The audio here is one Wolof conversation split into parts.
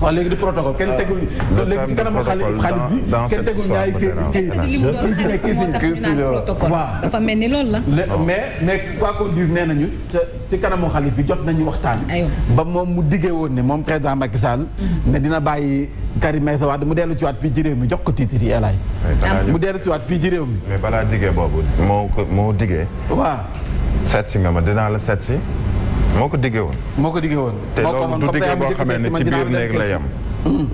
waaw léegi du protocole kenn tegul léegi si kanamu xalif bi kenn tegul ñaari kii waaw dafa mel ni loolu la. mais quoi qu'on dise nee nañu ci kanamu xalif bi jot nañu waxtaan. ba moom mu diggee woon ne moom président Macky Sall. ne dina bàyyi Karim Meïssa Wade mu dellu ci waat fii ci réew mi jox ko titre yi Elay. mu dellu si waat fii ci réew mi. mais balaa diggee boobu moo diggee. waaw. seet si nga ma dinaa la seet si. moo ko diggee woon. moo ko diggee woon. te loolu du diggee boo xamee ne ci biir néeg la yem.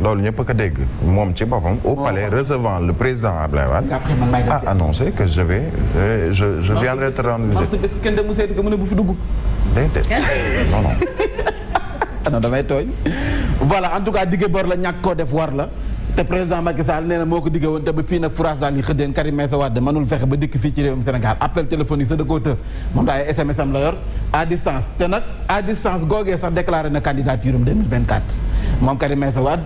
loolu ñëpp a ko dégg moom ci boppam au palais recevant le président Abdoulaye Wade a annoncé que je viendrai te rendre visite. est-ce que kenn dem mu seeti ko mu ne bu fi dugg. déedéet non non. non damay tooñ. voilà en tout cas diggee bor la ñàkk koo def war la. te président Macky Sall nee na moo ko diggee woon te ba fii nag France daal yi xëddeen Karim Meïssa Wade mënul fexe ba dikk fii ci réewum Sénégal appel téléphonique sa da koo të moom daay SMS am la yor à distance te nag à distance googee sax déclaré na candidature am 2024 moom Karim Meïssa Wade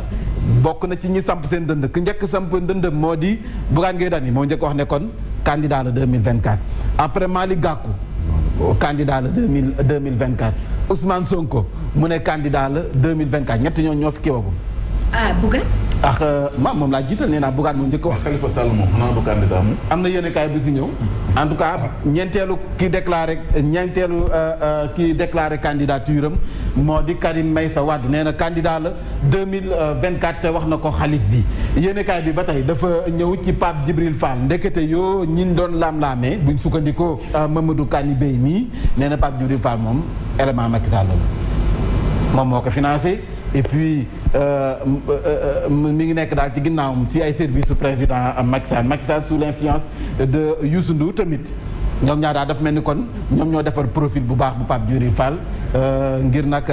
bokk na ci ñi samp seen dënd ku njëkk samp dëndëm moo di Bougane Gueye Dany moo njëkk wax ne kon candidat la 2024 après Malick Gakou candidat la 2024 Ousmane Sonko mu ne candidat la 2024 ñett ñoo fi kiiwagum. Bougane. moom laa jiital nee naa Bougane moo njëkk wax. Khalifa Sall moom xanaa du candidat moom. am na yéen kaay bu si ñëw. en tout cas ñeenteelu kii déclaré candidature am moo di Karim Meïssa Wade nee na candidat la 2024 te wax na ko xalif bi. yéen kaay bi ba tey dafa ñëw ci Pape Djibril Fall ndekete yoo ñin doon laam-laamee buñ sukkandikoo Mamadou Kani Bey mii nee na Pape Djibril Fall moom élément Macky Sall la moom moo ko financé. et puis mi ngi nekk daal ci ginnaawam ci ay services su président Macky Sall sous l'influence de Youssou Ndour tamit ñoom ñaar daal dafa mel ni kon ñoom ñoo defar profil bu baax bu Pape Djibril Fall ngir nag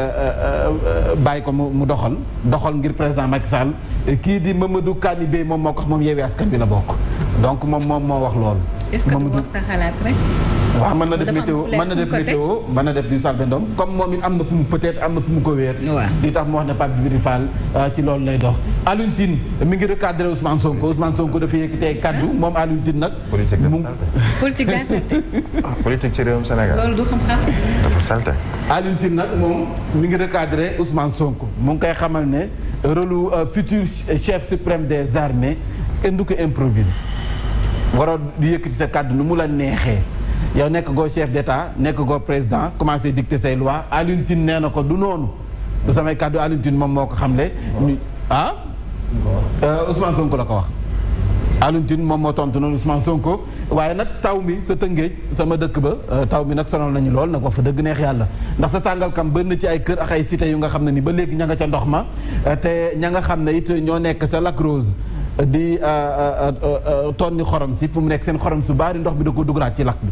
bàyyi ko mu doxal ngir président Macky Sall kii di Mamadou Kani Bey moom moo ko wax moom Yewwi Askan Wi la bokk donc moom moo wax loolu. est-ce que du wax sa xalaat rek. waaw mën na def météo mën na def du Salbe Ndom comme moom it am na fu mu peut-être am na fu mu ko wéer di tax mu wax ne Pape Djibril Fall ci loolu lay dox Alioune Tine mi ngi recadré Ousmane Sonko dafa yëkkatee kaddu moom Alioune Tine nag politique daa salte politique ci réewum Sénégal loolu du xam-xam dafa salte Alioune Tine nag moom mi ngi recadré Ousmane Sonko mu ngi koy xamal ne rôle futur chef suprême des armées kenn du ko improviser waroo di yëkkati sa kaddu nu mu la neexee yow nekk goo chef d'état nekk goo président commencé dicter say loi Alioune Tine nee na ko du noonu du samay kàddu Alioune Tine moom moo ko xamle Ousmane Sonko la ko wax Alioune Tine moom moo tontu noonu Ousmane Sonko waaye nag taw mi sa Tëngéej sama dëkk ba taw mi nag sonal nañu lool nag wax fa dëgg neex yàlla ndax sa Sangalkam bëri na ci ay kër ak ay cité yu nga xam ne ni ba léegi ña nga ca ndox ma te ña nga xam ne it ñoo nekk sa Lac Rose di tonni xorom si fu mu nekk seen xorom su bari ndox bi da ko dugalaat ci lac bi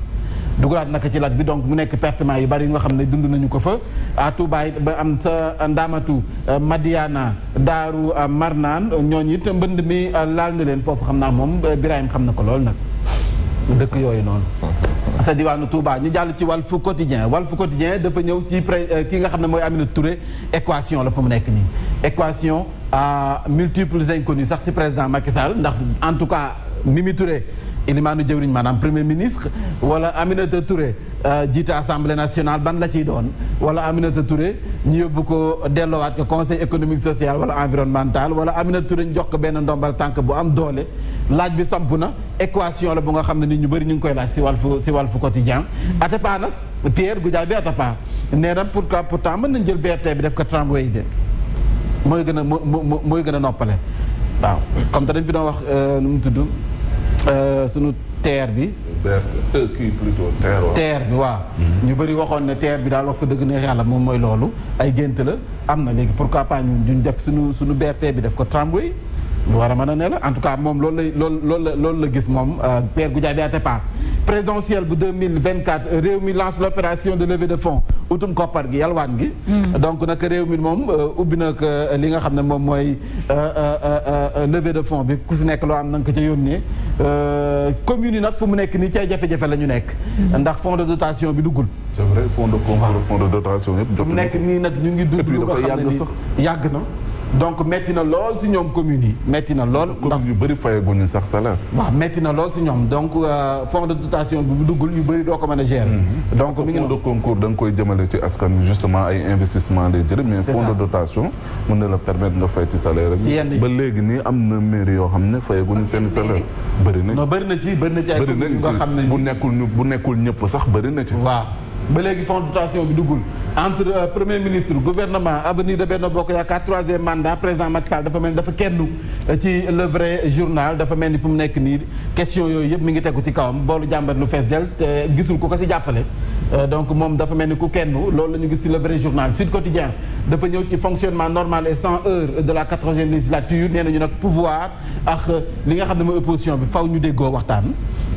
dugalaat naka ci lac bi donc mu nekk pertement yu bari yu nga xam ne dund nañu ko fa à Touba ba am sa Ndamatu Madiana Daaru Marnaan ñooñu it mbënd mi laal na leen foofu xam naa moom Birahim xam na ko lool nag dëkk yooyu noonu sa diwaanu Touba ñu jàll ci Walf Quotidien dafa ñëw ci ki nga xam ne mooy Aminata Touré équation la fa mu nekk nii équation à multiples inconnus sax ci président Macky Sall ndax en tout cas Mimi Touré ilimaanu jëwriñ maanaam premier ministre wala Aminata Touré jiite assemblée nationale ban la ciy doon wala Aminata Touré ñu yóbbu ko delloowaat ko conseil économique social wala environnemental wala Aminata Touré ñu jox ko benn ndombal tànk bu am doole laaj bi samp na équation la bu nga xam ne nit ñu bëri ñu ngi koy laaj ci Walf Quotidien Atepa nag Pierre Goudiaby Atepa nee na pourtant mën nañ jël BRT bi def ko tramway de mooy gën a noppale waaw comme te dañ fi doon wax nu mu tudd sunu TER bi. TER bi waaw. ñu bëri waxoon ne TER bi daal wax fa dëgg neex yàlla moom mooy loolu ay gént la am na léegi pourquoi pas ñu def sunu BRT bi def ko tramway lu war a mën a ne la en tout cas moom loolu la gis moom Pierre Goudiaby Atepa présidentielle bu 2024 réew mi lance l'opération de levée de fonds utum koppar gi yalwaan gi donc nag réew mi moom ubbi nag li nga xam ne moom mooy levée de fonds bi ku si nekk loo am na nga ko ca yónnee communes yi nag fu mu nekk nii ci ay jafe-jafe la ñu nekk ndax fonds de dotation bi duggul c'est vrai fonds de dotation yëpp fu mu nekk nii nag ñu ngi dund lu nga xam ne nii yàgg na donc metti na lool si ñoom communes yi metti na lool. ndax yu bëri fayaguñu sax salaire. waaw metti na lool si ñoom donc fonds de dotation bi bu duggul ñu bëri doo ko mën a gérer. donc mi ngi fonds de concours da nga koy jëmale ci askan wi justement ay investissement lay jëriñ. mais fonds de dotation mën na la permettre nga fay ci salaire rek. ba léegi nii am na mairie yoo xam ne fayaguñu seen salaire. bëri na non bëri na ci ay communes nga xam ne bu nekkul ñëpp sax bëri na ci. waaw ba léegi fonds de dotation bi duggul. entre premier ministre gouvernement avenir de Benno Bokk Yaakaar troisième mandat président Macky Sall dafa mel ni dafa kenn ci le vrai journal dafa mel ni fu mu nekk nii question yooyu yëpp mi ngi tegu ci kawam boolu jàmbat lu fees del te gisul ku ko si jàppale. donc moom dafa mel ni ku kenn loolu la ñu gis ci le vrai journal Sud Quotidien dafa ñëw ci fonctionnement normal et 100 heures de la 14e législature nee nañu nag pouvoir ak li nga xam ne mooy opposition bi faw ñu déggoo waxtaan.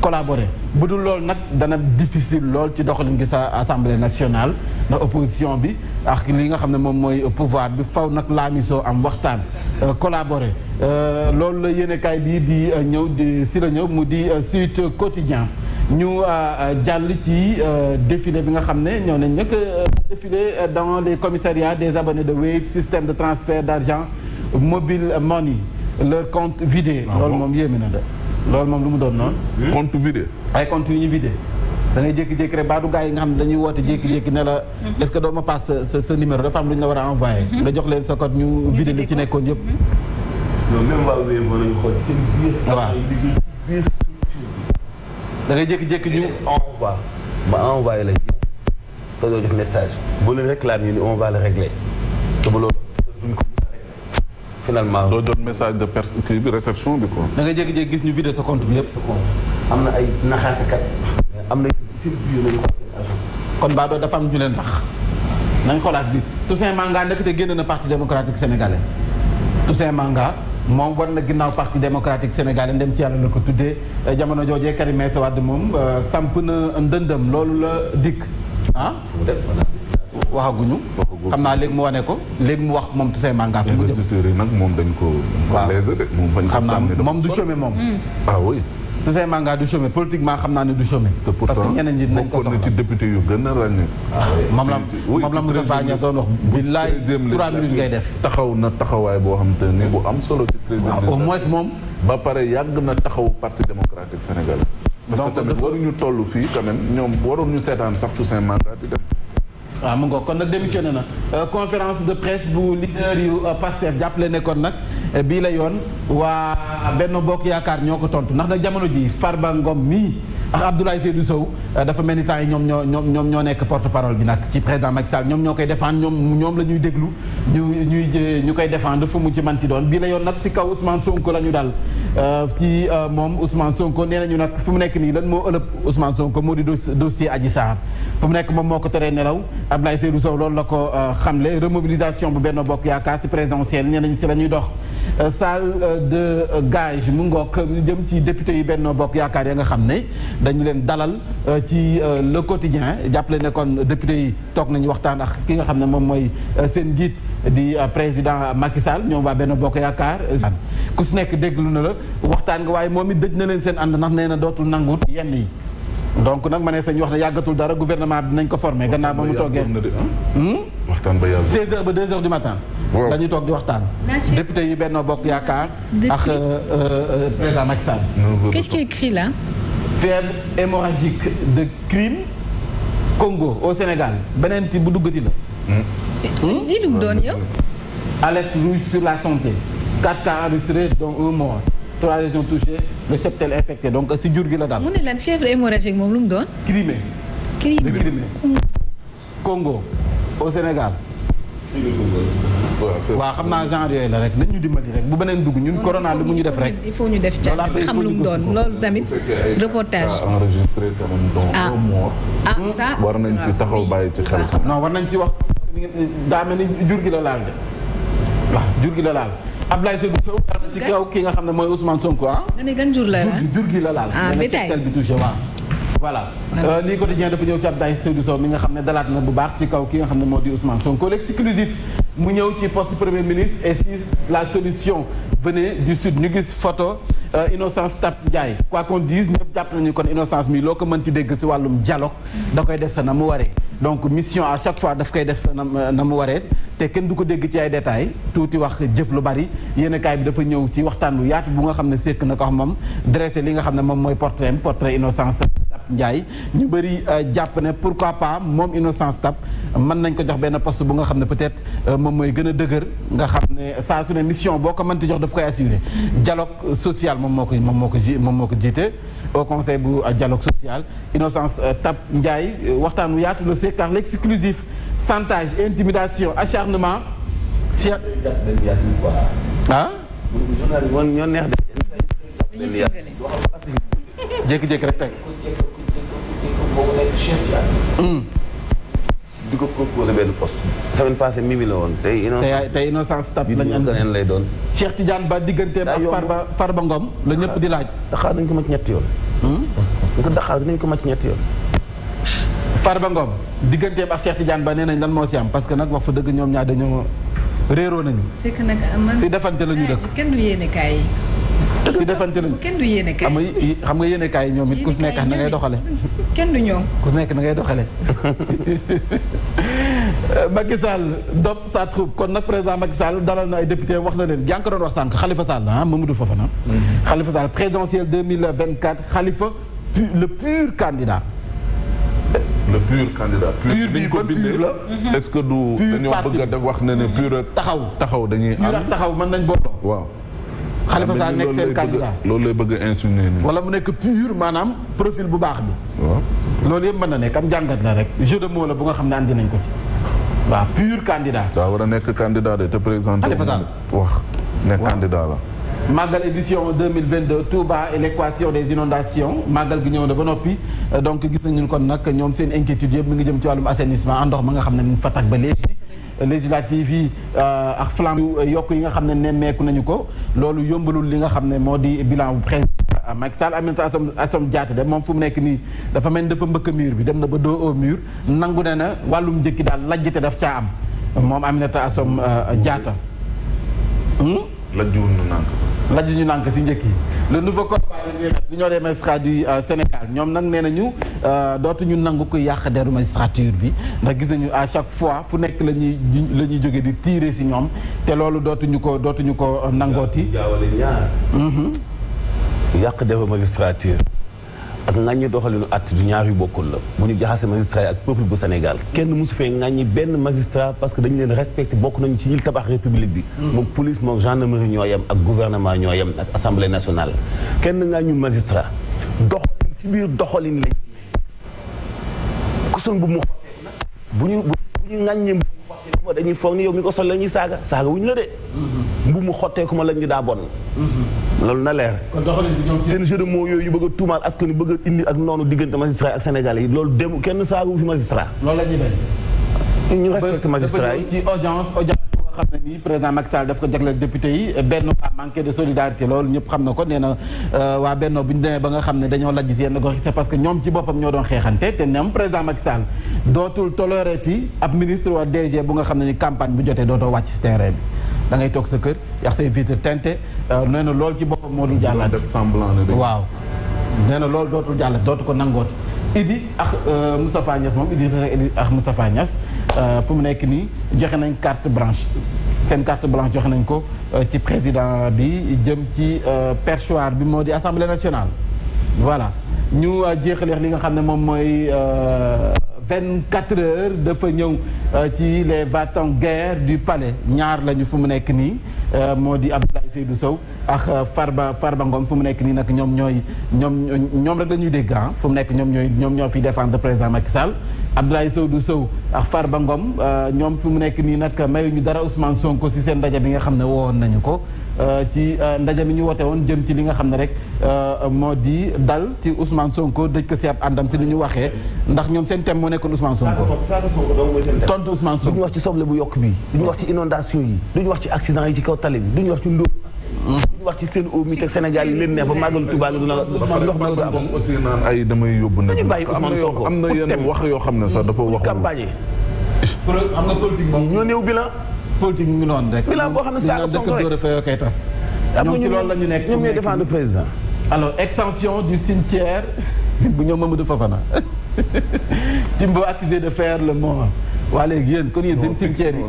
collaborer bu dul loolu nag dana difficile lool ci doxalin gi sa assemblée nationale ndax opposition bi ak li nga xam ne moom mooy pouvoir bi faw nag laamisoo am waxtaan collaborer loolu la yéenekaay bii di ñëw di si la ñëw mu di Sud Quotidien ñu jàll ci défilé bi nga xam ne ñoo nañ nag défilé dans les commissariats des abonnés de Wave système de transfert d'argent mobile money leur compte vidé loolu moom yéeme na de loolu moom lu mu doon noonu. compte vidé. ay compte yu ñu vidé da ngay jékki-jékki rek baadu gars yi nga xam ne dañuy woote jékki-jékki ne la. est-ce que doo ma passe sa numéro dafa am lu ñu la war a envoyé. nga jox leen sa code ñu vidé li ci nekkoon yëpp. non même waa Wave mën nañu xool ci biir. waaw da ngay jékki-jékki ñu. envoie ma envoyé la te doo jox message boo leen réclame ñu ni on va le régler te ba loolu duñ ko finalement doo jot message de kii bi réception bi quoi. da ngay jékki-jékki gis ñu vidé sa compte bi yëpp. am na ay naxaatekat am na ci biir nañu kon Badoo dafa am ñu leen tax nañ xoolaat bi Toussaint Manga ndekete génn na parti démocratique sénégalais Toussaint Manga moom war na ginnaaw parti démocratique sénégalais ndem si yàlla la ko tuddee jamono joojee Karim Meïssa Wade moom samp na ndëndëm loolu la dikk ah. waxaguñu. xam naa léegi mu wane ko léegi mu wax moom Toussaint Manga fi mu jëm. investisseurs yi nag moom dañ ko. waaw xam naa moom du chômer moom. ah oui. Toussaint Manga du chômer politiquement xam naa ne du chômer. te pourtant parce que ñeneen ñi dinañ ko soxla bokkoon na ci député yu gën a ràññee. moom la Moustapha Niasse doon wax. billaay 3 minutes ngay def. taxaw na taxawaay boo xam te ne bu am solo ci président. au moins moom. ba pare yàgg na taxaw parti démocratique sénégalais. parce que tamit waruñu toll fii quand même ñoom waruñu seetaan sax Toussaint Manga di dem. waaw mu ngoog kon nag démissionné na conférence de presse bu leader yu Pastef jàppale ne kon nag bii la yoon waa Benno Bokk Yaakaar ñoo ko tontu ndax nag jamono ji Farba Ngom mii ak Abdoulaye Seydou Sow dafa mel ni temps yi ñoom ñoo nekk porte parole bi nag ci président Macky Sall ñoom ñoo koy défendre ñoom la ñuy déglu ñu koy défendre fu mu ci manti doon bii la yoon nag si kaw Ousmane Sonko la ñu dal ci moom Ousmane Sonko nee nañu nag fu mu nekk nii lan moo ëllëg Ousmane Sonko moo di dossier Adji Sarr fu mu nekk moom moo ko teree nelaw Abdoulaye Seydou Sow loolu la ko xamle remobilisation bu Benno Bokk Yaakaar ci présidentielle nee nañu si la ñuy dox salle de gage mu ngoog jëm ci député yi Benno Bokk Yaakaar ya nga xam ne dañu leen dalal ci le quotidien jàppale ne kon député yi toog nañu waxtaan ak ki nga xam ne moom mooy seen njiit di président Macky Sall ñoom waa Benno Bokk Yaakaar ku si nekk déglu na la waxtaan nga waaye moom it dëj na leen seen ànd ndax nee na dootul nangut yenn yi donc nag ma ne sañ wax ne yàggatul dara gouvernement bi dinañ ko formé gannaaw ba mu toogee waxtaan ba yàgg 16h ba 2h du matin dañuy toog di waxtaan député yi Benno Bokk Yaakaar ak président Macky Sall. Qu'est-ce qui est écrit là? Fièvre hémorragique de crime Congo au Sénégal beneen ci bu duggati la. lii lu mu doon yow. Alerte rouge sur la santé 4 cas enregistrés dont 1 mort 3 régions touchées le cheptel infecté donc si jur gi la daal. mu ne lan fièvre hémorragique moom lu mu doon. Crimée. Congo au Sénégal. waaw xam naa genre yooyu la rek nañ ñu dimbali rek bu beneen dugg ñun corona lu mu ñu def rek. il faut ñu def ca xam lu mu doon loolu tamit reportage. enregistré quand même donc 1 mort. ça war nañ ci taxaw bàyyi ci xel. non war nañ ci wax daa mel ni jur gi la laal de waaw jur gi la laal Abdoulaye Seydou Sow daal ci kaw ki nga xam ne mooy Ousmane Sonko ah. nga ne gan jur la jur gi la laal. bétail bi touché waaw. voilà lii quotidien dafa ñëw ci Abdoulaye Seydou Sow mi nga xam ne dalaat na bu baax ci kaw ki nga xam ne moo di Ousmane Sonko l'exclusif mu ñëw ci poste premier ministre et si la solution venait du sud ñu gis photo Innocence Ntap Ndiaye quoi qu'on dise ñëpp jàpp nañu kon Innocence mi loo ko mën ci dégg si wàllum dialogue da koy def sa na mu waree donc mission à chaque fois daf koy def sa na mu waree te kenn du ko dégg ci ay détails tuuti wax jëf lu bari yéen kaay bi dafa ñëw ci waxtaan lu yaatu bu nga xam ne sekk na ko wax moom dressé li nga xam ne moom mooy portrait Innocence Ntap Ndiaye ñu bëri jàpp ne pourquoi pas moom Innocence Ntap mën nañ ko jox benn poste bu nga xam ne peut-être moom mooy gën a dëgër nga xam ne saa su ne mission boo ko mënti jox daf koy assurer dialogue social moom moo ko jiite au conseil bu dialogue social Innocence Ntap Ndiaye waxtaan wu yaatu la c'est car l'exclusif chantage intimidation acharnement ah ñoo neex de jékki-jékki rek teg di ko proposé benn poste semaine passée Mimi la woon tey Innocence Ntap lañu am lay doon Cheikh Tidiane Ba digganteem ak Farba Ngom la ñëpp di laaj daxaar nañ ko macc ñetti yoon daxaar nañ ko macc ñetti yoon Farba Ngom digganteem ak Cheikh Tidiane Ba nee nañ lan moo si am parce que nag wax fa dëgg ñoom ñaar dañoo réeroo nañu c'est que nag man si defante la ñu dëkk kenn du yéene kaay si defante lañu kenn du yéene kaay xam nga yéene kaay ñoom it ku si nekk na ngay doxale kenn du ñoom ku si nekk na ngay doxale Macky Sall dop sa troupe kon nag président Macky Sall dalal na ay député wax na leen yaa ngi ko doon wax sànq Khalifa Sall Mamadou Fofana Khalifa Sall présidentielle 2024 Khalifa le pur candidat le pur candidat. pur bi ban pur la. est-ce que du dañoo bëgg a def wax ne ne pur ak taxaw dañuy pur ak taxaw mën nañ booloo. waaw. Khalifa Sall nekk seen candidat loolu lay bëgg a insinuer nii. wala mu nekk pur maanaam profil bu baax bi. waaw. loolu yëpp mën na nekk am jàngat la rek jeu de mots la bu nga xam ne andi nañ ko ci. waaw pur candidat. daa war a nekk candidat de te présenté. Khalifa Sall wax ne candidat la. Magal édition 2022 Touba et l'équation des inondations Magal gi ñëw na ba noppi donc gis nañu kon nag ñoom seen inquiétude yëpp mi ngi jëm ci wàllum assainissement ndox ma nga xam ne mu fa tag ba léegi législative yi ak flam yokk yi nga xam ne nemmeeku nañu ko loolu yombalul li nga xam ne moo di bilan bu président Macky Sall Aminata Assome Diatta de moom fu mu nekk nii dafa mel ni dafa mbëkk mur bi dem na ba dos au mur nangu ne na wàllum njëkki daal lajjite daf caa am moom Aminata Assome Diatta lajj ñu nànk si njëkk yi le nouveau code l'union des magistrats du Sénégal ñoom nag nee nañu dootuñu nangu ko yàq deru magistrature bi ndax gis nañu à chaque fois fu nekk la ñuy jóge di tirer si ñoom te loolu dootuñu ko nangooti. jaawale ñaar. yàq deru magistrature ak ŋàññi doxalinu at du ñaar yu bokkul la bu ñu jaxase magistrat yi ak peuple bu Sénégal kenn mosu fee ŋàññi benn magistrat parce que dañu leen respecté bokk nañu ci ñil tabax république bi moom police moom gendarmerie ñoo yem ak gouvernement ñoo yem ak assemblée nationale kenn ŋàññu magistrat doxalin ci biir doxalin lañ ku sol bu mu bu ñu ŋàññee dañuy foog ni yow mi ko sol la ñuy saaga wuñu la de mbu mu xotteeku ma lañ ñu daa bon loolu na leer seen jeu de mots yooyu ñu bëgg a tuumaal askan wi bëgg a indi ak noonu diggante magistrat ak sénégalais yi loolu dem kenn saaga wu fi magistrat loolu la ñuy def ñu respecté magistrat yi ci audience bu nga xam ne nii président Macky Sall daf ko jagleel député yi Benno a manqué de solidarité loolu ñëpp xam na ko nee na waa Benno bu ñu demee ba nga xam ne dañoo lajj si yenn gox yi c'est parce que ñoom ci boppam ñoo doon xeexante te ñoom président Macky Sall dootul toléreeti ab ministre wala DG bu nga xam ne ni campagne bu jotee dootoo wàcc si terrain bi da ngay toog sa kër yax say vitre teinté nee na loolu ci boppam moo dul jàllaat def semblant ne waaw nee na loolu dootul jàllaat dootu ko nangooti Idi ak Moustapha Niasse moom Idi ak Moustapha Niasse fu mu nekk nii joxe nañ carte blanche seen carte blanche joxe nañ ko ci président bi jëm ci perchoir bi moo di assemblée nationale voilà ñu jeexaleex li nga xam ne moom mooy 24 heures dafa ñëw ci les bâtons-guerres du palais ñaar lañu fu mu nekk nii moo di Abdoulaye Seydou Sow ak Farba Ngom fu mu nekk nii nag ñoom rek la ñuy dégg fu mu nekk ñoom ñoo fi défendre président Macky Sall Abdoulaye Seydou Sow ak Farba Ngom ñoom fu mu nekk nii nag mayuñu dara Ousmane Sonko si seen ndaje bi nga xam ne woowoon nañu ko ci ndaje mi ñu woote woon jëm ci li nga xam ne rek moo di dal ci Ousmane Sonko dëj ko si ab àndam si li ñu waxee ndax ñoom seen thème moo nekkoon Ousmane Sonko. tontu Ousmane Sonko. duñu wax ci soble bu yokk bi duñu wax ci inondation yi duñu wax ci accident yi ci kaw tali bi duñu wax ci ndóol. duñu wax ci seen eau mi teg Sénégal yi leen neex ba màggal Tuubaa gi dina ndox ma du am. aussi naan ay damay yóbbu nag. dañu bàyyi Ousmane Sonko am na yenn wax yoo xam ne sax dafa wax. campagne xam nga politique moom ñoo néew bilan. politique mu ngi noonu rek. bilan boo xam ne saa dëkk dóor a fayoo kay tas. ñoom ci loolu la ñu nekk. ñoom ñooy défendre président. alors extension du cimetière bu ñoom Mamadou Fofana Timbo accusé de faire le mort. waa léegi yéen kon yéen seen cimetière yi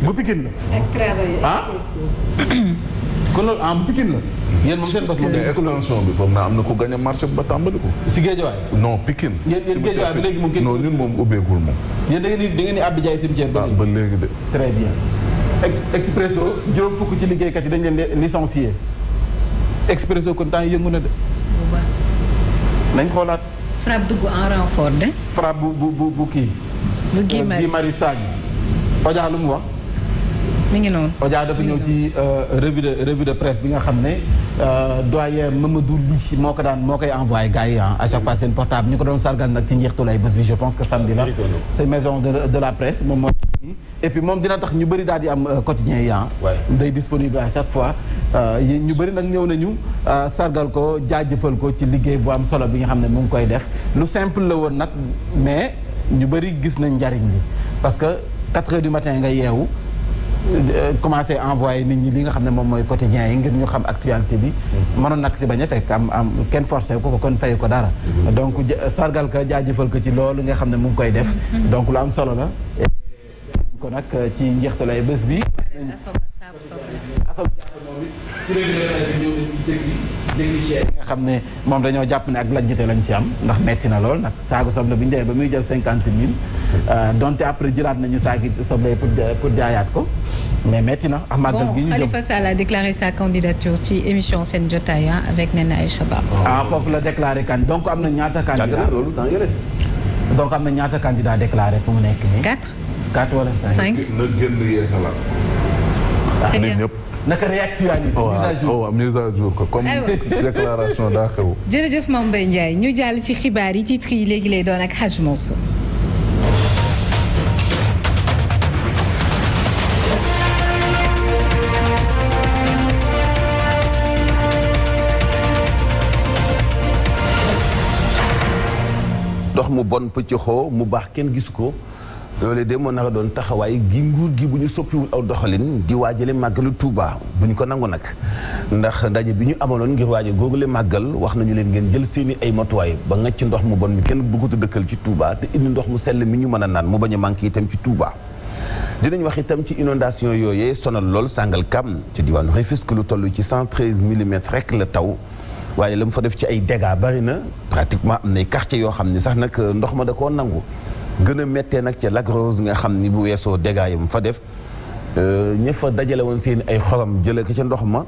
bu Pikine la. ah kon loolu bu Pikine la. yéen moom seen bos moom dañu ko extension bi foog naa am na ko gagné marché ba tàmbali ko. si Géejawaay. non Pikine. yéen Géejawaay bi léegi moom kenn. non ñun moom ubbeegul moom. yéen da ngeen di abbi jaay cimetière ba léegi de. très bien. Expresso juróom fukk ci liggéeykat yi dañ leen licencié. Expresso kon temps yëngu na de. nañ xoolaat. frappe dugg en renfort de. frappe bu kii. bu Guy Marius Sagna. Oja lu mu wax. mi ngi noonu. Oja dafa ñëw ci revue de presse bi nga xam ne doyen Mamadou Ly moo koy envoyé gars yi à chaque fois seen portable ñu ko doon sargal nag ci njeextu lay bés bi je pense que samedi la. c'est maison de la presse moom moo. et puis moom dina tax ñu bëri daal di am quotidien yi day disponible à chaque fois ñu bëri nag ñëw nañu sargal ko jaajëfal ko ci liggéey bu am solo bi nga xam ne mu ngi koy def lu simple la woon nag mais ñu bëri gis nañ njariñ li parce que 4 heures du matin nga yeewu commencé envoyé nit ñi li nga xam ne moom mooy quotidien yi ngir ñu xam actualité bi mënoon nag si bañ a fekk am kenn forcé ko kon fay ko dara donc sargal ko jaajëfal ko ci loolu nga xam ne mu ngi koy def donc lu am solo la kon nag ci njeextalay bés bi. nga xam ne moom dañoo jàpp ne ak lajjite lañ ci am ndax metti na lool nag saagu soble bi ñu demee ba muy jël 50 000 donte après jëlaat nañu saagi soble pour jaayaat ko mais metti na ak màggal gi ñu jëm. Khalifa Sall a déclaré sa candidature ci émission Sen Jotaay avec Nena Aïcha Ba. foofu la déclaré kan donc am na ñaata candidat donc am na ñaata candidat déclaré fu mu nekk nii. 4 wala 5. 5 na génn yeesalaat. très bien ñëpp. naka réactualiser. mise à jour ko comme déclaration daa xew. jërëjëf Mame Mbaye Ndiaye ñu jàll ci xibaar yi titre yi léegi lay doon ak Hadj Mansour. ndox mu bon pëccëxoo mu baax kenn gisu ko. loolu de moo naka doon taxawaay gi nguur gi bu ñu soppiwul aw doxalin di waajale màggalu Touba bu ñu ko nangu nag ndax ndaje bi ñu amaloon ngir waaje googule màggal wax nañu leen ngeen jël seeni ay matuwaay ba nga ci ndox mu bon mi kenn bëggutu dëkkal ci Touba te indi ndox mu sell mi ñu mën a naan mu bañ a manqué itam ci Touba. dinañ wax itam ci inondation yooyee sonal lool Sangalkam ci diwaanu Rufisque lu toll ci 113 millimètres rek la taw waaye la mu fa def ci ay dégâts bari na pratiquement am nay quartiers yoo xam ne sax nag ndox ma da koo nangu. gën a méttee nag ca Lac Rose nga xam ni bu weesoo dégâts yi mu fa def ña fa dajale woon seen ay xorom jëlee ko ca ndox ma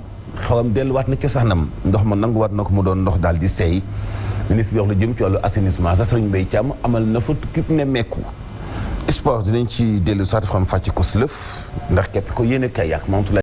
xorom delluwaat na cosaanam ndox ma nanguwaat na ko mu doon ndox daal di seey ministre bi wax la jëm ci wàllu assainissement sax Serigne Mbaye Thiam amal na fa tukki ne mekku sport dinañ ci dellu soit xam fàcc ko si lëf ndax képp ko yéene kay yàq moom